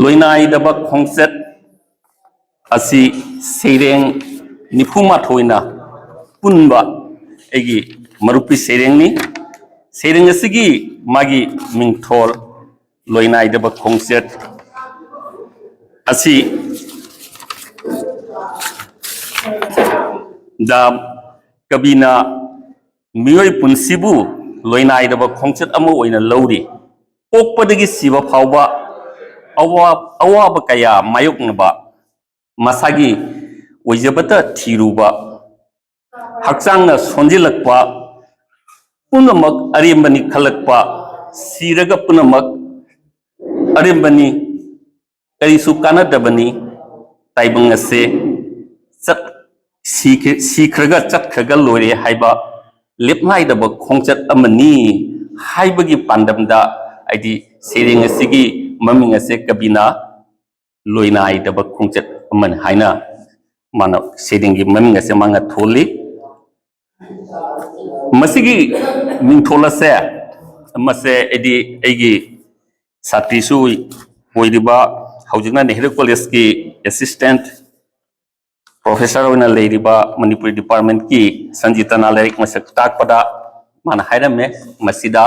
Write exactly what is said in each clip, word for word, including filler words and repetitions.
ꯂꯣꯏꯅꯥꯏꯗꯕ ꯈꯣꯡꯆꯠ ꯑꯁꯤ ꯁꯩꯔꯦꯡ ꯅꯤꯐꯨ ꯃꯥꯊꯣꯏꯅ ꯄꯨꯟꯕ ꯑꯩꯒꯤ ꯃꯔꯨꯞꯀꯤ ꯁꯩꯔꯦꯡꯅꯤ꯫ ꯁꯩꯔꯦꯡ ꯑꯁꯤꯒꯤ ꯃꯥꯒꯤ ꯃꯤꯡꯊꯣꯜ ꯂꯣꯏꯅꯥꯏꯗꯕ ꯈꯣꯡꯆꯠ ꯑꯁꯤ ꯗ ꯀꯕꯤꯅ ꯃꯤꯑꯣꯏ ꯄꯨꯟꯁꯤꯕꯨ ꯂꯣꯏꯅꯥꯏꯗꯕ ꯈꯣꯡꯆꯠ ꯑꯃ ꯑꯣꯏꯅ ꯂꯧꯔꯤ꯫ ꯄꯣꯛꯄꯗꯒꯤ ꯁꯤꯕ ꯐꯥꯎꯕ ꯑꯋꯥ-, ꯑꯋꯥꯕ ꯀꯌꯥ ꯃꯥꯌꯣꯛꯅꯕ, ꯃꯁꯥꯒꯤ ꯑꯣꯏꯖꯕꯇ ꯊꯤꯔꯨꯕ, ꯍꯛꯆꯥꯡꯅ ꯁꯣꯟꯖꯤꯜꯂꯛꯄ, ꯄꯨꯝꯅꯃꯛ ꯑꯔꯦꯝꯕꯅꯤ ꯈꯜꯂꯛꯄ, ꯁꯤꯔꯒ ꯄꯨꯝꯅꯃꯛ ꯑꯔꯦꯝꯕꯅꯤ, ꯀꯔꯤꯁꯨ ꯀꯥꯟꯅꯗꯕꯅꯤ, ꯇꯥꯏꯕꯪ ꯑꯁꯦ ꯆꯠ-, ꯁꯤꯈ꯭ꯔ-, ꯁꯤꯈ꯭ꯔꯒ ꯆꯠꯈ꯭ꯔꯒ ꯂꯣꯏꯔꯦ ꯍꯥꯏꯕ ꯂꯦꯞꯅꯥꯏꯗꯕ ꯈꯣꯡꯆꯠ ꯑꯃꯅꯤ ꯍꯥꯏꯕꯒꯤ ꯄꯥꯟꯗꯝꯗ ꯑꯩꯗꯤ ꯁꯩꯔꯦꯡ ꯑꯁꯤꯒꯤ ꯃꯃꯤꯡ ꯑꯁꯦ ꯀꯕꯤꯅ ꯂꯣꯏꯅꯥꯏꯗꯕ ꯈꯣꯡꯆꯠ ꯑꯃꯅꯤ ꯍꯥꯏꯅ ꯃꯥꯅ ꯁꯩꯔꯦꯡꯒꯤ ꯃꯃꯤꯡ ꯑꯁꯦ ꯃꯥꯅ ꯊꯣꯜꯂꯤ꯫ ꯃꯁꯤꯒꯤ ꯃꯤꯡꯊꯣꯜ ꯑꯁꯦ, ꯃꯁꯦ ꯑꯩꯗꯤ ꯑꯩꯒꯤ ꯁꯥꯇ꯭ꯔꯤꯁꯨ ꯑꯣꯏꯔꯤꯕ, ꯍꯧꯖꯤꯛꯅ ꯅꯦꯍꯔꯨ ꯀꯣꯂꯦꯖꯀꯤ ꯑꯦꯁꯤꯁꯇꯦꯟꯠ ꯄ꯭ꯔꯣꯐꯦꯁꯔ ꯑꯣꯏꯅ ꯂꯩꯔꯤꯕ ꯃꯅꯤꯄꯨꯔꯤ ꯗꯤꯄꯥꯔꯠꯃꯦꯟꯠꯀꯤ ꯁꯟꯖꯤꯇꯥꯅ ꯂꯥꯏꯔꯤꯛ ꯃꯁꯛ ꯇꯥꯛꯄꯗ ꯃꯥꯅ ꯍꯥꯏꯔꯝꯃꯦ꯫ ꯃꯁꯤꯗ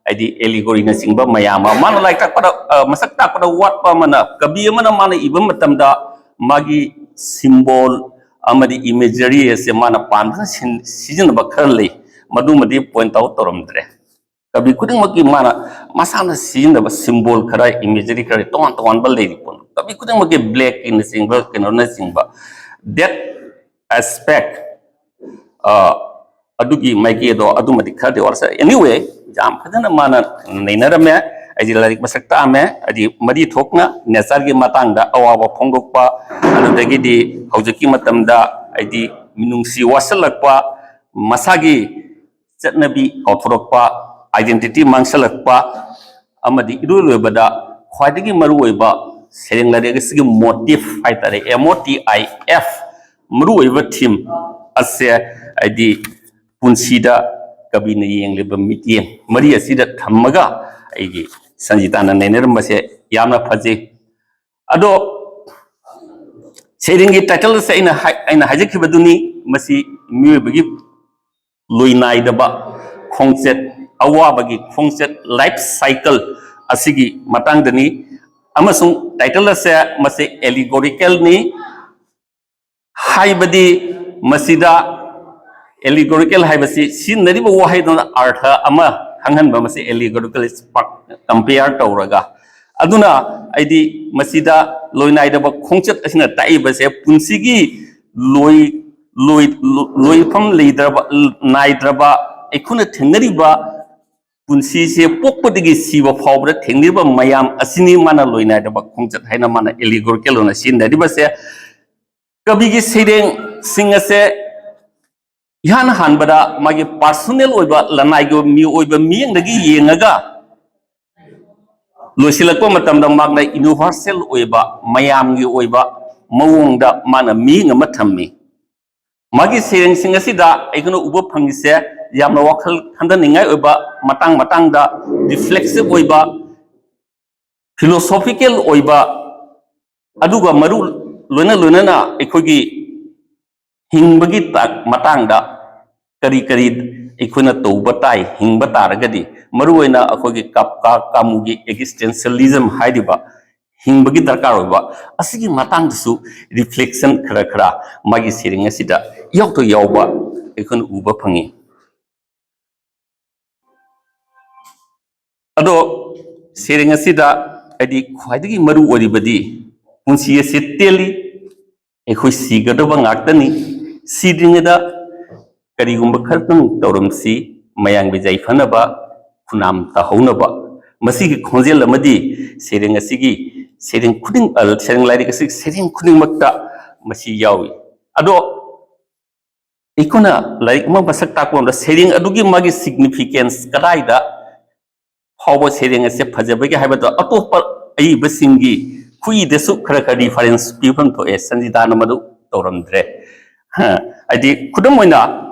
ꯍꯥꯏꯗꯤ ꯑꯦꯂꯤꯒꯣꯔꯤꯅꯆꯤꯡꯕ ꯃꯌꯥꯝ ꯑꯃ ꯃꯥꯅ ꯂꯥꯏꯔꯤꯛ ꯇꯥꯛꯄꯗ, ꯑ, ꯃꯁꯛ ꯇꯥꯛꯄꯗ ꯋꯥꯠꯄ ꯑꯃꯅ, ꯀꯕꯤ ꯑꯃꯅ ꯃꯥꯅ ꯏꯕ ꯃꯇꯝꯗ ꯃꯥꯒꯤ ꯁꯤꯝꯕꯣꯜ ꯑꯃꯗꯤ ꯏꯃꯦꯖꯔꯤ ꯑꯁꯦ ꯃꯥꯅ ꯄꯥꯝꯗꯨꯅ ꯁꯤꯟ-, ꯁꯤꯖꯤꯟꯅꯕ ꯈꯔ ꯂꯩ꯫ ꯃꯗꯨꯃꯗꯤ ꯄꯣꯏꯟꯠ ꯑꯥꯎꯠ ꯇꯧꯔꯝꯗ꯭ꯔꯦ꯫ ꯀꯕꯤ ꯈꯨꯗꯤꯡꯃꯛꯀꯤ ꯃꯥꯅ ꯃꯁꯥꯅ ꯁꯤꯖꯤꯟꯅꯕ ꯁꯤꯝꯕꯣꯜ ꯈꯔ, ꯏꯃꯦꯖꯔꯤ ꯈꯔ ꯇꯣꯉꯥꯟ ꯇꯣꯉꯥꯟꯕ ꯂꯩꯔꯤ ꯄꯣꯠꯅꯤ꯫ ꯀꯕꯤ ꯈꯨꯗꯤꯡꯃꯛꯀꯤ ꯕ꯭ꯂꯦꯛꯀꯤꯅꯆꯤꯡꯕ, ꯀꯩꯅꯣꯅꯆꯤꯡꯕ, that aspect, ꯑ, ꯑꯗꯨꯒꯤ ꯃꯥꯏꯀꯩꯗꯣ ꯑꯗꯨꯃꯗꯤ ꯈꯔꯗꯤ ꯋꯥꯠꯆꯩ꯫ Anyway, ꯌꯥꯝ ꯐꯖꯅ ꯃꯥꯅ ꯅꯩꯅꯔꯝꯃꯦ꯫ ꯑꯩꯁꯦ ꯂꯥꯏꯔꯤꯛ ꯃꯁꯛ ꯇꯥꯛꯑꯝꯃꯦ, ꯍꯥꯏꯗꯤ ꯃꯔꯤ ꯊꯣꯛꯅ ꯅꯦꯆꯔꯒꯤ ꯃꯇꯥꯡꯗ ꯑꯋꯥꯕ ꯐꯣꯡꯗꯣꯛꯄ, ꯑꯗꯨꯗꯒꯤꯗꯤ ꯍꯧꯖꯤꯛꯀꯤ ꯃꯇꯝꯗ ꯍꯥꯏꯗꯤ ꯃꯤꯅꯨꯡꯁꯤ ꯋꯥꯠꯁꯤꯜꯂꯛꯄ, ꯃꯁꯥꯒꯤ ꯆꯠꯅꯕꯤ ꯀꯥꯎꯊꯣꯔꯛꯄ, ꯑꯥꯏꯗꯦꯟꯇꯤꯇꯤ ꯃꯥꯡꯁꯤꯜꯂꯛꯄ, ꯑꯃꯗꯤ ꯏꯔꯣꯏ ꯂꯣꯏꯕꯗ ꯈ꯭ꯋꯥꯏꯗꯒꯤ ꯃꯔꯨꯑꯣꯏꯕ ꯁꯩꯔꯦꯡ ꯂꯥꯏꯔꯤꯛ ꯑꯁꯤꯒꯤ ꯃꯣꯇꯤꯐ ꯍꯥꯏꯇꯥꯔꯦ, M O T I F, ꯃꯔꯨꯑꯣꯏꯕ ꯊꯤꯝ ꯑꯁꯦ, ꯍꯥꯏꯗꯤ ꯄꯨꯟꯁꯤꯗ ꯀꯕꯤꯅ ꯌꯦꯡꯂꯤꯕ ꯃꯤꯠꯌꯦꯡ ꯃꯔꯤ ꯑꯁꯤꯗ ꯊꯝꯃꯒ ꯑꯩꯒꯤ ꯁꯟꯖꯤꯇꯥꯅ ꯅꯩꯅꯔꯝꯕꯁꯦ ꯌꯥꯝꯅ ꯐꯖꯩ꯫ ꯑꯗꯣ ꯁꯩꯔꯦꯡꯒꯤ ꯇꯥꯏꯇꯜ ꯑꯁꯦ ꯑꯩꯅ ꯍꯥꯏ-, ꯑꯩꯅ ꯍꯥꯏꯖꯈꯤꯕꯗꯨꯅꯤ, ꯃꯁꯤ ꯃꯤꯑꯣꯏꯕꯒꯤ ꯂꯣꯏꯅꯥꯏꯗꯕ ꯈꯣꯡꯆꯠ, ꯑꯋꯥꯕꯒꯤ ꯈꯣꯡꯆꯠ, ꯂꯥꯏꯐ ꯁꯥꯏꯀꯜ ꯑꯁꯤꯒꯤ ꯃꯇꯥꯡꯗꯅꯤ꯫ ꯑꯃꯁꯨꯡ ꯇꯥꯏꯇꯜ ꯑꯁꯦ ꯃꯁꯤ ꯑꯦꯂꯤꯒꯣꯔꯤꯀꯦꯜꯅꯤ꯫ ꯍꯥꯏꯕꯗꯤ ꯃꯁꯤꯗ ꯑꯦꯂꯤꯒꯣꯔꯤꯀꯦꯜ ꯍꯥꯏꯕꯁꯤ ꯁꯤꯖꯤꯟꯅꯔꯤꯕ ꯋꯥꯍꯩꯗꯨꯅ ꯑꯔꯊ ꯑꯃ ꯈꯪꯍꯟꯕ, ꯃꯁꯤ ꯑꯦꯂꯤꯒꯣꯔꯤꯀꯦꯜ ꯀꯝꯄꯤꯌꯔ ꯇꯧꯔꯒ꯫ ꯑꯗꯨꯅ ꯑꯩꯗꯤ ꯃꯁꯤꯗ ꯂꯣꯏꯅꯥꯏꯗꯕ ꯈꯣꯡꯆꯠ ꯑꯁꯤꯅ ꯇꯥꯛꯏꯕꯁꯦ ꯄꯨꯟꯁꯤꯒꯤ ꯂꯣꯏ-, ꯂꯣꯏ-, ꯂꯣꯏꯐꯝ ꯂꯩꯗ꯭ꯔꯕ, ꯅꯥꯏꯗ꯭ꯔꯕ, ꯑꯩꯈꯣꯏꯅ ꯊꯦꯡꯅꯔꯤꯕ ꯄꯨꯟꯁꯤꯁꯦ ꯄꯣꯛꯄꯗꯒꯤ ꯁꯤꯕ ꯐꯥꯎꯕꯗ ꯊꯦꯡꯅꯔꯤꯕ ꯃꯌꯥꯝ ꯑꯁꯤꯅꯤ ꯃꯥꯅ ꯂꯣꯏꯅꯥꯏꯗꯕ ꯈꯣꯡꯆꯠ ꯍꯥꯏꯅ ꯃꯥꯅ ꯑꯦꯂꯤꯒꯣꯔꯤꯀꯦꯜ ꯑꯣꯏꯅ ꯁꯤꯖꯤꯟꯅꯔꯤꯕꯁꯦ꯫ ꯀꯕꯤꯒꯤ ꯁꯩꯔꯦꯡꯁꯤꯡ ꯑꯁꯦ ꯏꯍꯥꯟ ꯍꯥꯟꯕꯗ ꯃꯥꯒꯤ ꯄꯥꯔꯁꯣꯅꯦꯜ ꯑꯣꯏꯕ ꯂꯅꯥꯏꯒꯤ ꯑꯣꯏꯕ ꯃꯤꯑꯣꯏꯕ ꯃꯤꯠꯌꯦꯡꯗꯒꯤ ꯌꯦꯡꯉꯒ ꯂꯣꯏꯁꯤꯜꯂꯛꯄ ꯃꯇꯝꯗ ꯃꯥꯅ ꯌꯨꯅꯤꯚꯔꯁꯦꯜ ꯑꯣꯏꯕ, ꯃꯌꯥꯝꯒꯤ ꯑꯣꯏꯕ ꯃꯑꯣꯡꯗ ꯃꯥꯅ ꯃꯤꯠꯌꯦꯡ ꯑꯃ ꯊꯝꯃꯤ꯫ ꯃꯥꯒꯤ ꯁꯩꯔꯦꯡꯁꯤꯡ ꯑꯁꯤꯗ ꯑꯩꯈꯣꯏꯅ ꯎꯕ ꯐꯪꯉꯤꯁꯦ ꯌꯥꯝꯅ ꯋꯥꯈꯜ ꯈꯟꯊꯅꯤꯡꯉꯥꯏ ꯑꯣꯏꯕ, ꯃꯇꯥꯡ ꯃꯇꯥꯡꯗ ꯔꯤꯐ꯭ꯂꯦꯛꯁꯤꯞ ꯑꯣꯏꯕ, ꯐꯤꯂꯣꯁꯣꯐꯤꯀꯦꯜ ꯑꯣꯏꯕ, ꯑꯗꯨꯒ ꯃꯔꯨ ꯂꯣꯏꯅ ꯂꯣꯏꯅꯅ ꯑꯩꯈꯣꯏꯒꯤ ꯍꯤꯡꯕꯒꯤ ꯇ-, ꯃꯇꯥꯡꯗ ꯀꯔꯤ ꯀꯔꯤ ꯑꯩꯈꯣꯏꯅ ꯇꯧꯕ ꯇꯥꯏ, ꯍꯤꯡꯕ ꯇꯥꯔꯒꯗꯤ, ꯃꯔꯨꯑꯣꯏꯅ ꯑꯩꯈꯣꯏꯒꯤ ꯀꯥꯞꯀꯥ ꯀꯥꯃꯨꯒꯤ ꯑꯦꯛꯖꯤꯁꯇꯦꯟꯁꯤꯌꯦꯂꯤꯖꯝ ꯍꯥꯏꯔꯤꯕ ꯍꯤꯡꯕꯒꯤ ꯗꯔꯀꯥꯔ ꯑꯣꯏꯕ ꯑꯁꯤꯒꯤ ꯃꯇꯥꯡꯗꯁꯨ ꯔꯤꯐ꯭ꯂꯦꯛꯁꯟ ꯈꯔ ꯈꯔ ꯃꯥꯒꯤ ꯁꯩꯔꯦꯡ ꯑꯁꯤꯗ ꯏꯌꯥꯎꯗ ꯌꯥꯎꯕ ꯑꯩꯈꯣꯏꯅ ꯎꯕ ꯐꯪꯉꯤ꯫ ꯑꯗꯣ ꯁꯩꯔꯦꯡ ꯑꯁꯤꯗ ꯍꯥꯏꯗꯤ ꯈ꯭ꯋꯥꯏꯗꯒꯤ ꯃꯔꯨ ꯑꯣꯏꯔꯤꯕꯗꯤ ꯄꯨꯟꯁꯤ ꯑꯁꯤ ꯇꯦꯜꯂꯤ, ꯑꯩꯈꯣꯏ ꯁꯤꯒꯗꯕ ꯉꯥꯛꯇꯅꯤ, ꯁꯤꯗ꯭ꯔꯤꯉꯩꯗ ꯀꯔꯤꯒꯨꯝꯕ ꯈꯔꯇꯪ ꯇꯧꯔꯝꯁꯤ, ꯃꯌꯥꯝꯒꯤ ꯌꯥꯏꯐꯅꯕ, ꯈꯨꯅꯥꯝ ꯇꯥꯍꯧꯅꯕ꯫ ꯃꯁꯤꯒꯤ ꯈꯣꯟꯖꯦꯜ ꯑꯃꯗꯤ ꯁꯩꯔꯦꯡ ꯑꯁꯤꯒꯤ ꯁꯩꯔꯦꯡ ꯈꯨꯗꯤꯡ-, ꯑ, ꯁꯩꯔꯦꯡ ꯂꯥꯏꯔꯤꯛ ꯑꯁꯤꯒꯤ ꯁꯩꯔꯦꯡ ꯈꯨꯗꯤꯡꯃꯛꯇ ꯃꯁꯤ ꯌꯥꯎꯏ꯫ ꯑꯗꯣ ꯑꯩꯈꯣꯏꯅ ꯂꯥꯏꯔꯤꯛ ꯑꯃ ꯃꯁꯛ ꯇꯥꯛꯄ ꯃꯇꯝꯗ ꯁꯩꯔꯦꯡ ꯑꯗꯨꯒꯤ ꯃꯥꯒꯤ ꯁꯤꯒꯅꯤꯐꯤꯀꯦꯟꯁ ꯀꯗꯥꯏꯗ ꯐꯥꯎꯕ ꯁꯩꯔꯦꯡ ꯑꯁꯦ ꯐꯖꯕꯒꯦ ꯍꯥꯏꯕꯗꯣ ꯑꯇꯣꯞꯄ ꯑꯏꯕꯁꯤꯡꯒꯤ ꯈꯨꯏꯗꯁꯨ ꯈꯔ ꯈꯔ ꯔꯤꯐꯔꯦꯟꯁ ꯄꯤꯐꯝ ꯊꯣꯛꯑꯦ꯫ ꯁꯟꯖꯤꯇꯥꯅ ꯃꯗꯨ ꯇꯧꯔꯝꯗ꯭ꯔꯦ꯫ ꯍꯥꯏꯗꯤ ꯈꯨꯗꯝ ꯑꯣꯏꯅ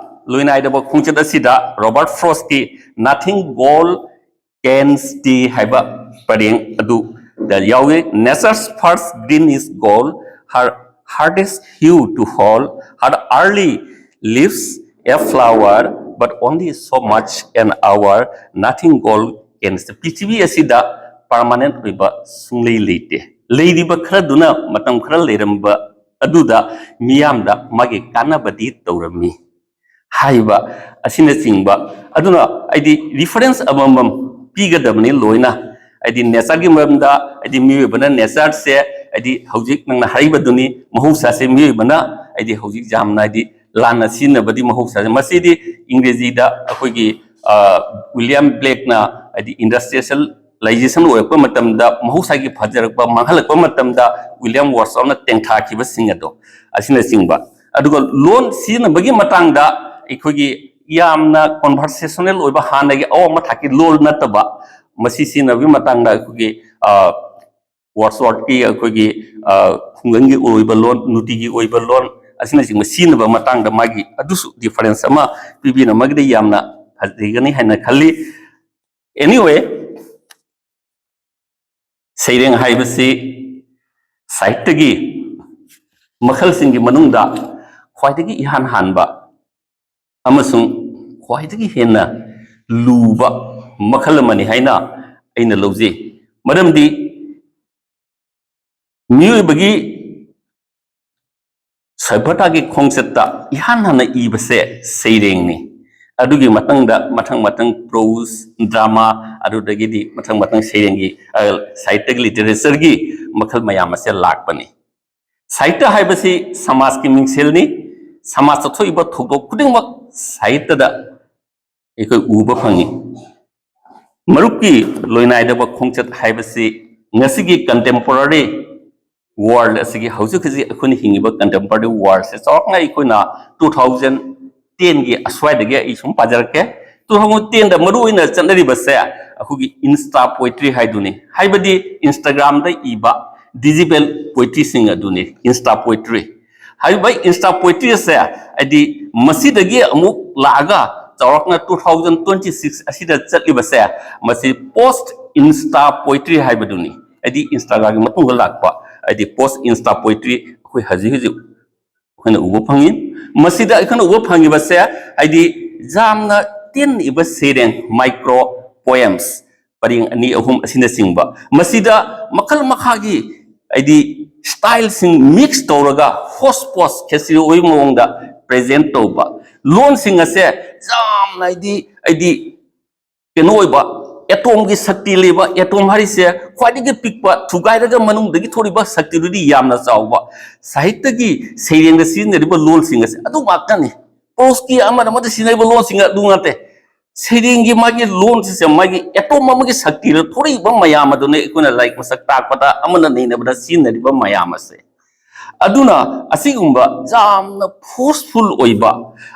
ꯂꯣꯏꯅꯥꯏꯗꯕ ꯈꯣꯡꯆꯠ ꯑꯁꯤꯗ Robert ꯐ꯭ꯔꯣꯁꯀꯤ Nothing Gold Can Stay ꯍꯥꯏꯕ ꯄꯔꯦꯡ ꯑꯗꯨ ꯗ ꯌꯥꯎꯏ, "Nature's first green is gold, her hardest hue to hold, her early leaves a flower, but only so much an hour, nothing gold can stay." ꯄ꯭ꯔꯤꯊꯤꯕꯤ ꯑꯁꯤꯗ ꯄꯔꯃꯥꯅꯦꯟ ꯑꯣꯏꯕ ꯁꯨꯡꯂꯩ ꯂꯩꯇꯦ꯫ ꯂꯩꯔꯤꯕ ꯈꯔꯗꯨꯅ ꯃꯇꯝ ꯈꯔ ꯂꯩꯔꯝꯕ ꯑꯗꯨꯗ ꯃꯤꯌꯥꯝꯗ ꯃꯥꯒꯤ ꯀꯥꯟꯅꯕꯗꯤ ꯇꯧꯔꯝꯃꯤ ꯍꯥꯏꯕ ꯑꯁꯤꯅꯆꯤꯡꯕ꯫ ꯑꯗꯨꯅ ꯑꯩꯗꯤ ꯔꯤꯐꯔꯦꯟꯁ ꯑꯃꯃꯝ ꯄꯤꯒꯗꯕꯅꯤ ꯂꯣꯏꯅ꯫ ꯍꯥꯏꯗꯤ ꯅꯦꯆꯔꯒꯤ ꯃꯔꯝꯗ, ꯍꯥꯏꯗꯤ ꯃꯤꯑꯣꯏꯕꯅ ꯅꯦꯆꯔꯁꯦ, ꯍꯥꯏꯗꯤ ꯍꯧꯖꯤꯛ ꯅꯪꯅ ꯍꯥꯏꯔꯤꯕꯗꯨꯅꯤ, ꯃꯍꯧꯁꯥꯁꯦ ꯃꯤꯑꯣꯏꯕꯅ ꯍꯥꯏꯗꯤ ꯍꯧꯖꯤꯛ ꯌꯥꯝꯅ ꯍꯥꯏꯗꯤ ꯂꯥꯟꯅ ꯁꯤꯖꯤꯟꯅꯕꯗꯤ ꯃꯍꯧꯁꯥꯁꯦ꯫ ꯃꯁꯤꯗꯤ ꯏꯪꯒ꯭ꯔꯦꯖꯤꯗ ꯑꯩꯈꯣꯏꯒꯤ, ꯑ, ꯋꯤꯂꯤꯌꯝ ꯕ꯭ꯂꯦꯛꯅ ꯍꯥꯏꯗꯤ ꯏꯟꯗꯁꯇ꯭ꯔꯤꯌꯦꯂꯥꯏꯖꯦꯁꯟ ꯑꯣꯏꯔꯛꯄ ꯃꯇꯝꯗ ꯃꯍꯧꯁꯥꯒꯤ ꯐꯖꯔꯛꯄ ꯃꯥꯡꯍꯜꯂꯛꯄ ꯃꯇꯝꯗ ꯋꯤꯂꯤꯌꯝ ꯋꯥꯔꯗꯁꯋꯔꯊꯅ ꯇꯦꯡꯊꯥꯈꯤꯕꯁꯤꯡ ꯑꯗꯣ ꯑꯁꯤꯅꯆꯤꯡꯕ꯫ ꯑꯗꯨꯒ ꯂꯣꯟ ꯁꯤꯖꯤꯟꯅꯕꯒꯤ ꯃꯇꯥꯡꯗ ꯑꯩꯈꯣꯏꯒꯤ ꯌꯥꯝꯅ ꯀꯣꯟꯚꯔꯁꯦꯁꯅꯦꯜ ꯑꯣꯏꯕ ꯍꯥꯟꯅꯒꯤ ꯑꯋꯥꯡꯕ ꯊꯥꯛꯀꯤ ꯂꯣꯟ ꯅꯠꯇꯕ ꯃꯁꯤ ꯁꯤꯖꯤꯟꯅꯕꯒꯤ ꯃꯇꯥꯡꯗ ꯑꯩꯈꯣꯏꯒꯤ, ꯑ, ꯋꯥꯔꯗꯁꯋꯔꯊꯀꯤ ꯑꯩꯈꯣꯏꯒꯤ, ꯑ, ꯈꯨꯡꯒꯪꯒꯤ ꯑꯣꯏꯕ ꯂꯣꯟ, ꯅꯨꯡꯇꯤꯒꯤ ꯑꯣꯏꯕ ꯂꯣꯟ ꯑꯁꯤꯅꯆꯤꯡꯕ ꯁꯤꯖꯤꯟꯅꯕ ꯃꯇꯥꯡꯗ ꯃꯥꯒꯤ ꯑꯗꯨꯁꯨ ꯗꯤꯐꯔꯦꯟꯁ ꯑꯃ ꯄꯤꯕꯤꯔꯝꯃꯒꯗꯤ ꯌꯥꯝꯅ ꯐꯖꯒꯅꯤ ꯍꯥꯏꯅ ꯈꯜꯂꯤ꯫ Anyway, ꯁꯩꯔꯦꯡ ꯍꯥꯏꯕꯁꯤ ꯁꯥꯍꯤꯇ꯭ꯌꯒꯤ ꯃꯈꯜꯁꯤꯡꯒꯤ ꯃꯅꯨꯡꯗ ꯈ꯭ꯋꯥꯏꯗꯒꯤ ꯏꯍꯥꯟ ꯍꯥꯟꯕ ꯑꯃꯁꯨꯡ ꯈ꯭ꯋꯥꯏꯗꯒꯤ ꯍꯦꯟꯅ ꯂꯨꯕ ꯃꯈꯜ ꯑꯃꯅꯤ ꯍꯥꯏꯅ ꯑꯩꯅ ꯂꯧꯖꯩ꯫ ꯃꯔꯝꯗꯤ ꯃꯤꯑꯣꯏꯕꯒꯤ ꯁꯚ꯭ꯌꯇꯥꯒꯤ ꯈꯣꯡꯆꯠꯇ ꯏꯍꯥꯟ ꯍꯥꯟꯅ ꯏꯕꯁꯦ ꯁꯩꯔꯦꯡꯅꯤ꯫ ꯑꯗꯨꯒꯤ ꯃꯊꯪꯗ ꯃꯊꯪ ꯃꯊꯪ ꯄ꯭ꯔꯣꯁ, ꯗ꯭ꯔꯃꯥ, ꯑꯗꯨꯗꯒꯤꯗꯤ ꯃꯊꯪ ꯃꯊꯪ ꯁꯩꯔꯦꯡꯒꯤ, ꯑ, ꯁꯥꯍꯤꯇ꯭ꯌꯒꯤ ꯂꯤꯇꯔꯦꯆꯔꯒꯤ ꯃꯈꯜ ꯃꯌꯥꯝ ꯑꯁꯦ ꯂꯥꯛꯄꯅꯤ꯫ ꯁꯥꯍꯤꯇ꯭ꯌ ꯍꯥꯏꯕꯁꯤ ꯁꯃꯥꯖꯀꯤ ꯃꯤꯡꯁꯦꯜꯅꯤ꯫ ꯁꯃꯥꯖꯇ ꯊꯣꯛꯏꯕ ꯊꯧꯗꯣꯛ ꯈꯨꯗꯤꯡꯃꯛ ꯁꯥꯍꯤꯇ꯭ꯌꯗ ꯑꯩꯈꯣꯏ ꯎꯕ ꯐꯪꯉꯤ꯫ ꯃꯔꯨꯞꯀꯤ ꯂꯣꯏꯅꯥꯏꯗꯕ ꯈꯣꯡꯆꯠ ꯍꯥꯏꯕꯁꯤ ꯉꯁꯤꯒꯤ contemporary world ꯑꯁꯤꯒꯤ, ꯍꯧꯖꯤꯛ ꯍꯧꯖꯤꯛ ꯑꯩꯈꯣꯏꯅ ꯍꯤꯡꯉꯤꯕ contemporary world ꯁꯦ ꯆꯥꯎꯔꯥꯛꯅ ꯑꯩꯈꯣꯏꯅ two thousand ten ꯒꯤ ꯑꯁ꯭ꯋꯥꯏꯗꯒꯤ ꯑꯩ ꯁꯨꯝ ꯄꯥꯖꯔꯛꯀꯦ꯫ Two thousand ten ꯗ ꯃꯔꯨ ꯑꯣꯏꯅ ꯆꯠꯅꯔꯤꯕꯁꯦ ꯑꯩꯈꯣꯏꯒꯤ Insta poetry ꯍꯥꯏꯗꯨꯅꯤ, ꯍꯥꯏꯕꯗꯤ Instagram ꯗ ꯏꯕ digital poetry ꯁꯤꯡ ꯑꯗꯨꯅꯤ Insta poetry꯫ ꯍꯥꯏꯔꯤꯕ Insta poetry ꯑꯁꯦ ꯍꯥꯏꯗꯤ ꯃꯁꯤꯗꯒꯤ ꯑꯃꯨꯛ ꯂꯥꯛꯑꯒ ꯆꯥꯎꯔꯥꯛꯅ two thousand twenty six ꯑꯁꯤꯗ ꯆꯠꯂꯤꯕꯁꯦ ꯃꯁꯤ post Insta poetry ꯍꯥꯏꯕꯗꯨꯅꯤ꯫ ꯍꯥꯏꯗꯤ ꯏꯟꯁꯇꯥꯒ꯭ꯔꯥꯝꯒꯤ ꯃꯇꯨꯡꯗ ꯂꯥꯛꯄ, ꯍꯥꯏꯗꯤ ꯄꯣꯁ ꯏꯟꯁꯇꯥ ꯄꯣꯏꯇ꯭ꯔꯤ ꯑꯩꯈꯣꯏ ꯍꯧꯖꯤꯛ ꯍꯧꯖꯤꯛ ꯑꯩꯈꯣꯏꯅ ꯎꯕ ꯐꯪꯉꯤ꯫ ꯃꯁꯤꯗ ꯑꯩꯈꯣꯏꯅ ꯎꯕ ꯐꯪꯉꯤꯕꯁꯦ, ꯍꯥꯏꯗꯤ ꯌꯥꯝꯅ ꯇꯦꯟꯅ ꯏꯕ ꯁꯩꯔꯦꯡ, ꯃꯥꯏꯀ꯭ꯔꯣ ꯄꯣꯌꯦꯝꯁ, ꯄꯔꯦꯡ ꯑꯅꯤ ꯑꯍꯨꯝ ꯑꯁꯤꯅꯆꯤꯡꯕ, ꯃꯁꯤꯗ ꯃꯈꯜ ꯃꯈꯥꯒꯤ, ꯍꯥꯏꯗꯤ ꯁ꯭ꯇꯥꯏꯜꯁꯤꯡ ꯃꯤꯛꯁ ꯇꯧꯔꯒ ꯍꯣꯁ ꯄꯣꯁ ꯈꯦꯆ꯭ꯔꯤ ꯑꯣꯏꯕ ꯃꯑꯣꯡꯗ ꯄ꯭ꯔꯦꯖꯦꯟ ꯇꯧꯕ, ꯂꯣꯟꯁꯤꯡ ꯑꯁꯦ ꯌꯥꯝꯅ, ꯍꯥꯏꯗꯤ, ꯍꯥꯏꯗꯤ ꯀꯩꯅꯣ ꯑꯣꯏꯕ, ꯑꯦꯇꯣꯝꯒꯤ ꯁꯛꯇꯤ ꯂꯩꯕ, ꯑꯦꯇꯣꯝ ꯍꯥꯏꯔꯤꯁꯦ ꯈ꯭ꯋꯥꯏꯗꯒꯤ ꯄꯤꯛꯄ, ꯊꯨꯒꯥꯏꯔꯒ ꯃꯅꯨꯡꯗꯒꯤ ꯊꯣꯛꯂꯤꯕ ꯁꯛꯇꯤꯗꯨꯗꯤ ꯌꯥꯝꯅ ꯆꯥꯎꯕ꯫ ꯁꯥꯍꯤꯇ꯭ꯌꯒꯤ ꯁꯩꯔꯦꯡꯗ ꯁꯤꯖꯤꯟꯅꯔꯤꯕ ꯂꯣꯟꯁꯤꯡ ꯑꯁꯦ ꯑꯗꯨ ꯉꯥꯛꯇꯅꯤ꯫ ꯄ꯭ꯔꯣꯁꯀꯤ ꯑꯃꯗ ꯑꯃꯗ ꯁꯤꯖꯤꯟꯅꯔꯤꯕ ꯂꯣꯟꯁꯤꯡ ꯑꯗꯨ ꯉꯥꯛꯇꯦ꯫ ꯁꯩꯔꯦꯡꯒꯤ ꯃꯥꯒꯤ ꯂꯣꯟꯁꯤꯁꯦ ꯃꯥꯒꯤ ꯑꯦꯇꯣꯝ ꯑꯃꯒꯤ ꯁꯛꯇꯤꯗ ꯊꯣꯛꯂꯛꯏꯕ ꯃꯌꯥꯝ ꯑꯗꯨꯅ ꯑꯩꯈꯣꯏꯅ ꯂꯥꯏꯔꯤꯛ ꯃꯁꯛ ꯇꯥꯛꯄꯗ, ꯑꯃꯅ ꯅꯩꯅꯕꯗ ꯁꯤꯖꯤꯟꯅꯔꯤꯕ ꯃꯌꯥꯝ ꯑꯁꯦ꯫ ꯑꯗꯨꯅ ꯑꯁꯤꯒꯨꯝꯕ ꯌꯥꯝꯅ ꯐꯣꯔꯁꯐꯨꯜ ꯑꯣꯏꯕ,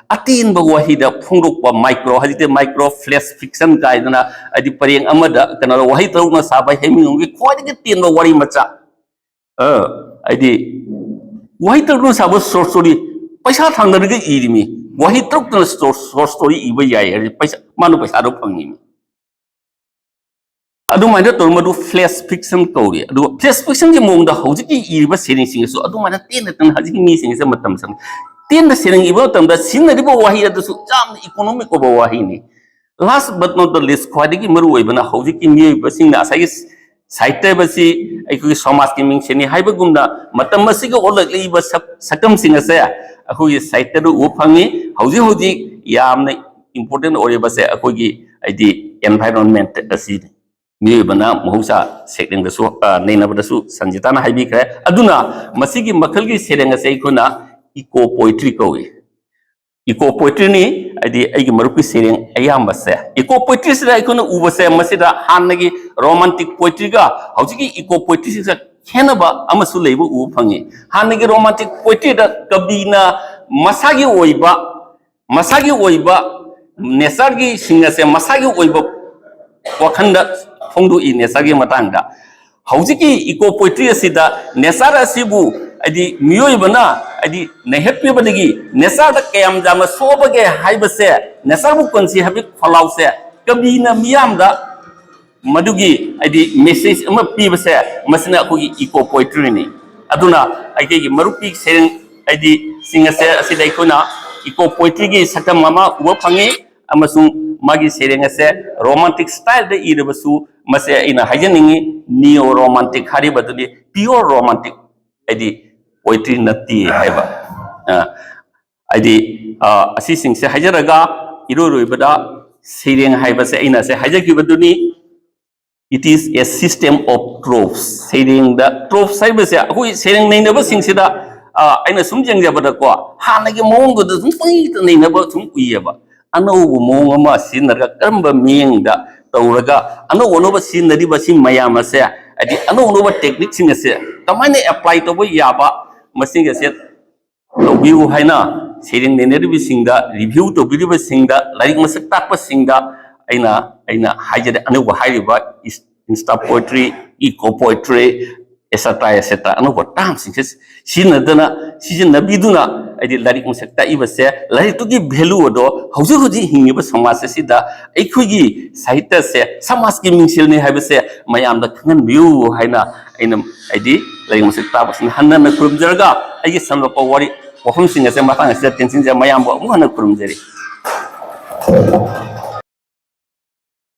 ꯑꯇꯦꯟꯕ ꯋꯥꯍꯩꯗ ꯐꯣꯡꯗꯣꯛꯄ, ꯃꯥꯏꯀ꯭ꯔꯣ, ꯍꯧꯖꯤꯛꯇꯤ ꯃꯥꯏꯀ꯭ꯔꯣ ꯐ꯭ꯂꯦꯁ ꯐꯤꯛꯁꯟ ꯀꯥꯏꯗꯅ, ꯍꯥꯏꯗꯤ ꯄꯔꯦꯡ ꯑꯃꯗ, ꯀꯩꯅꯣ, ꯋꯥꯍꯩ ꯇꯔꯨꯛꯅ ꯁꯥꯕ ꯍꯩꯃꯤꯡꯒꯤ ꯈ꯭ꯋꯥꯏꯗꯒꯤ ꯇꯦꯟꯕ ꯋꯥꯔꯤ ꯃꯆꯥ, ꯑ, ꯍꯥꯏꯗꯤ ꯋꯥꯍꯩ ꯇꯔꯨꯛꯅ ꯁꯥꯕ ꯁꯣꯔꯠ ꯁ꯭ꯇꯣꯔꯤ, ꯄꯩꯁꯥ ꯊꯥꯡꯅꯔꯒ ꯏꯔꯤꯃꯤ꯫ ꯋꯥꯍꯩ ꯇꯔꯨꯛꯇꯅ ꯁꯣꯔꯠ ꯁ꯭ꯇꯣꯔꯤ ꯏꯕ ꯌꯥꯏ ꯍꯥꯏꯔꯗꯤ ꯄꯩꯁꯥ, ꯃꯥꯅ ꯄꯩꯁꯥꯗꯣ ꯐꯪꯉꯤꯃꯤ꯫ ꯑꯗꯨꯃꯥꯏꯅ ꯇꯧꯔ ꯃꯗꯨ ꯐ꯭ꯂꯦꯁ ꯐꯤꯛꯁꯟ ꯀꯧꯔꯤ꯫ ꯑꯗꯨꯒ ꯐ꯭ꯂꯦꯁ ꯐꯤꯛꯁꯟꯒꯤ ꯃꯑꯣꯡꯗ ꯍꯧꯖꯤꯛꯀꯤ ꯏꯔꯤꯕ ꯁꯩꯔꯦꯡꯁꯤꯡ ꯑꯁꯤꯁꯨ ꯑꯗꯨꯃꯥꯏꯅ ꯇꯦꯟꯅ ꯇꯦꯟꯅ ꯍꯧꯖꯤꯛꯀꯤ ꯃꯤꯁꯤꯡ ꯑꯁꯤ ꯃꯇꯝ ꯁꯪ ꯇꯦꯟꯅ ꯁꯩꯔꯦꯡ ꯏꯕ ꯃꯇꯝꯗ ꯁꯤꯖꯤꯟꯅꯔꯤꯕ ꯋꯥꯍꯩ ꯑꯗꯨꯁꯨ ꯌꯥꯝꯅ ꯏꯀꯣꯅꯣꯃꯤꯛ ꯑꯣꯏꯕ ꯋꯥꯍꯩꯅꯤ꯫ Last but not the least, ꯈ꯭ꯋꯥꯏꯗꯒꯤ ꯃꯔꯨ ꯑꯣꯏꯕꯅ ꯍꯧꯖꯤꯛꯀꯤ ꯃꯤꯑꯣꯏꯕꯁꯤꯡꯅ ꯉꯁꯥꯏꯒꯤ ꯁꯥꯍꯤꯇ꯭ꯌ ꯑꯁꯤ ꯑꯩꯈꯣꯏꯒꯤ ꯁꯃꯥꯖꯀꯤ ꯃꯤꯡꯁꯦꯟꯅꯤ ꯍꯥꯏꯕꯒꯨꯝꯅ ꯃꯇꯝ ꯑꯁꯤꯒ ꯑꯣꯜꯂꯛꯂꯤꯕ ꯁꯛ-, ꯁꯛꯇꯝꯁꯤꯡ ꯑꯁꯦ ꯑꯩꯈꯣꯏꯒꯤ ꯁꯥꯍꯤꯇ꯭ꯌꯗ ꯎꯕ ꯐꯪꯉꯤ꯫ ꯍꯧꯖꯤꯛ ꯍꯧꯖꯤꯛ ꯌꯥꯝꯅ ꯏꯝꯄꯣꯔꯇꯦꯟ ꯑꯣꯏꯔꯤꯕꯁꯦ ꯑꯩꯈꯣꯏꯒꯤ, ꯍꯥꯏꯗꯤ, ꯑꯦꯟꯚꯥꯏꯔꯣꯟꯃꯦꯟꯠ ꯑꯁꯤꯅꯤ꯫ ꯃꯤꯑꯣꯏꯕꯅ ꯃꯍꯧꯁꯥ ꯁꯩꯔꯦꯡꯗꯁꯨ, ꯑ, ꯅꯩꯅꯕꯗꯁꯨ ꯁꯟꯖꯤꯇꯥꯅ ꯍꯥꯏꯕꯤꯈ꯭ꯔꯦ꯫ ꯑꯗꯨꯅ ꯃꯁꯤꯒꯤ ꯃꯈꯜꯒꯤ ꯁꯩꯔꯦꯡ ꯑꯁꯦ ꯑꯩꯈꯣꯏꯅ ꯏꯀꯣ ꯄꯣꯏꯇ꯭ꯔꯤ ꯀꯧꯏ꯫ ꯏꯀꯣ ꯄꯣꯏꯇ꯭ꯔꯤꯅꯤ, ꯍꯥꯏꯗꯤ ꯑꯩꯒꯤ ꯃꯔꯨꯞꯀꯤ ꯁꯩꯔꯦꯡ ꯑꯌꯥꯝꯕꯁꯦ꯫ ꯏꯀꯣ ꯄꯣꯏꯇ꯭ꯔꯤꯁꯤꯗ ꯑꯩꯈꯣꯏꯅ ꯎꯕꯁꯦ, ꯃꯁꯤꯗ ꯍꯥꯟꯅꯒꯤ ꯔꯣꯃꯥꯟꯇꯤꯛ ꯄꯣꯏꯇ꯭ꯔꯤꯒ ꯍꯧꯖꯤꯛꯀꯤ ꯏꯀꯣ ꯄꯣꯏꯇ꯭ꯔꯤꯁꯤꯒ ꯈꯦꯠꯅꯕ ꯑꯃꯁꯨ ꯂꯩꯕ ꯎꯕ ꯐꯪꯉꯤ꯫ ꯍꯥꯟꯅꯒꯤ ꯔꯣꯃꯥꯟꯇꯤꯛ ꯄꯣꯏꯇ꯭ꯔꯤꯗ ꯀꯕꯤꯅ ꯃꯁꯥꯒꯤ ꯑꯣꯏꯕ, ꯃꯁꯥꯒꯤ ꯑꯣꯏꯕ ꯅꯦꯆꯔꯒꯤ ꯁꯤꯡ ꯑꯁꯦ ꯃꯁꯥꯒꯤ ꯑꯣꯏꯕ ꯋꯥꯈꯜꯗ ꯐꯣꯡꯗꯣꯛꯏ, ꯅꯦꯆꯔꯒꯤ ꯃꯇꯥꯡꯗ꯫ ꯍꯧꯖꯤꯛꯀꯤ ꯏꯀꯣ ꯄꯣꯏꯇ꯭ꯔꯤ ꯑꯁꯤꯗ ꯅꯦꯆꯔ ꯑꯁꯤꯕꯨ, ꯍꯥꯏꯗꯤ ꯃꯤꯑꯣꯏꯕꯅ, ꯍꯥꯏꯗꯤ ꯅꯩꯍꯠꯄꯤꯕꯗꯒꯤ ꯅꯦꯆꯔꯗ ꯀꯌꯥꯝ ꯌꯥꯝꯅ ꯁꯣꯛꯑꯕꯒꯦ ꯍꯥꯏꯕꯁꯦ, ꯅꯦꯆꯔꯕꯨ ꯀꯟꯁꯤ ꯍꯥꯏꯕꯒꯤ ꯈꯣꯜꯂꯥꯎꯁꯦ ꯀꯕꯤꯅ ꯃꯤꯌꯥꯝꯗ ꯃꯗꯨꯒꯤ ꯍꯥꯏꯗꯤ message ꯑꯃ ꯄꯤꯕꯁꯦ, ꯃꯁꯤꯅ ꯑꯩꯈꯣꯏꯒꯤ eco poetryꯅꯤ꯫ ꯑꯗꯨꯅ ꯑꯩꯈꯣꯏꯒꯤ ꯃꯔꯨꯞꯀꯤ ꯁꯩꯔꯦꯡ ꯍꯥꯏꯗꯤ ꯁꯤꯡ ꯑꯁꯦ, ꯑꯁꯤꯗ ꯑꯩꯈꯣꯏꯅ eco poetryꯒꯤ ꯁꯛꯇꯝ ꯑꯃ ꯎꯕ ꯐꯪꯉꯤ, ꯑꯃꯁꯨꯡ ꯃꯥꯒꯤ ꯁꯩꯔꯦꯡ ꯑꯁꯦ romantic styleꯗ ꯏꯔꯕꯁꯨ, ꯃꯁꯦ ꯑꯩꯅ ꯍꯥꯏꯖꯅꯤꯡꯉꯤ, neo romantic ꯍꯥꯏꯔꯤꯕꯗꯨꯗꯤ pure romantic ꯍꯥꯏꯗꯤ poetry ꯅꯠꯇꯦ ꯍꯥꯏꯕ꯫ ꯑ, ꯍꯥꯏꯗꯤ, ꯑ, ꯑꯁꯤꯁꯤꯡꯁꯦ ꯍꯥꯏꯖꯔꯒ, ꯏꯔꯣꯏꯔꯣꯏꯕꯗ ꯁꯩꯔꯦꯡ ꯍꯥꯏꯕꯁꯦ ꯑꯩꯅ ꯁꯦ ꯍꯥꯏꯖꯈꯤꯕꯗꯨꯅꯤ, it is a system of tropes꯫ ꯁꯩꯔꯦꯡꯗ tropes ꯍꯥꯏꯕꯁꯦ ꯑꯩꯈꯣꯏ ꯁꯩꯔꯦꯡ ꯅꯩꯅꯕꯁꯤꯡꯁꯤꯗ, ꯑ, ꯑꯩꯅ ꯁꯨꯝ ꯌꯦꯡꯖꯕꯗꯀꯣ, ꯍꯥꯟꯅꯒꯤ ꯃꯑꯣꯡꯗꯨꯗ ꯁꯨꯝ ꯄꯪꯅꯩꯗ ꯅꯩꯅꯕ ꯁꯨꯝ ꯎꯏꯌꯦꯕ꯫ ꯑꯅꯧꯕ ꯃꯑꯣꯡ ꯑꯃ ꯁꯤꯖꯤꯟꯅꯔꯒ, ꯀꯔꯝꯕ ꯃꯤꯠꯌꯦꯡꯗ ꯇꯧꯔꯒ, ꯑꯅꯧ ꯑꯅꯧꯕ ꯁꯤꯖꯤꯟꯅꯔꯤꯕ ꯁꯤ ꯃꯌꯥꯝ ꯑꯁꯦ, ꯍꯥꯏꯗꯤ ꯑꯅꯧ ꯑꯅꯧꯕ techniqueꯁꯤꯡ ꯑꯁꯦ ꯀꯃꯥꯏꯅ apply ꯇꯧꯕ ꯌꯥꯕ, ꯃꯁꯤꯡ ꯑꯁꯦ ꯇꯧꯕꯤꯌꯨ ꯍꯥꯏꯅ ꯁꯩꯔꯦꯡ ꯅꯩꯅꯔꯤꯕꯁꯤꯡꯗ, review ꯇꯧꯕꯤꯔꯤꯕꯁꯤꯡꯗ, ꯂꯥꯏꯔꯤꯛ ꯃꯁꯛ ꯇꯥꯛꯄꯁꯤꯡꯗ ꯑꯩꯅ, ꯑꯩꯅ ꯍꯥꯏꯖꯔꯤ, ꯑꯅꯧꯕ ꯍꯥꯏꯔꯤꯕ insta poetry, eco poetry, et cetera, et cetera, ꯑꯅꯧꯕ termꯁꯤꯡꯁꯦ ꯁꯤꯖꯤꯟꯅꯗꯅ, ꯁꯤꯖꯤꯟꯅꯕꯤꯗꯨꯅ, ꯍꯥꯏꯗꯤ ꯂꯥꯏꯔꯤꯛ ꯃꯁꯛ ꯇꯥꯛꯏꯕꯁꯦ, ꯂꯥꯏꯔꯤꯛꯇꯨꯒꯤ value ꯑꯗꯣ ꯍꯧꯖꯤꯛ ꯍꯧꯖꯤꯛ ꯍꯤꯡꯉꯤꯕ ꯁꯃꯥꯖ ꯑꯁꯤꯗ ꯑꯩꯈꯣꯏꯒꯤ ꯁꯥꯍꯤꯇ꯭ꯌꯁꯦ ꯁꯃꯥꯖꯀꯤ ꯃꯤꯡꯁꯦꯜꯅꯤ ꯍꯥꯏꯕꯁꯦ ꯃꯌꯥꯝꯗ ꯈꯪꯍꯟꯕꯤꯌꯨ ꯍꯥꯏꯅ ꯑꯩꯅ, ꯍꯥꯏꯗꯤ ꯂꯥꯏꯔꯤꯛ ꯃꯁꯛ ꯇꯥꯛꯄꯁꯤꯡꯗ ꯍꯟꯅ ꯍꯟꯅ ꯈꯨꯔꯨꯝꯖꯔꯒ, ꯑꯩꯒꯤ ꯁꯝꯂꯞꯄ ꯋꯥꯔꯤ ꯋꯥꯐꯝꯁꯤꯡ ꯑꯁꯦ ꯃꯇꯥꯡ ꯑꯁꯤꯗ ꯇꯦꯟꯁꯤꯟꯖꯔ, ꯃꯌꯥꯝꯕꯨ ꯑꯃꯨꯛ ꯍꯟꯅ ꯈꯨꯔꯨꯝꯖꯔꯤ꯫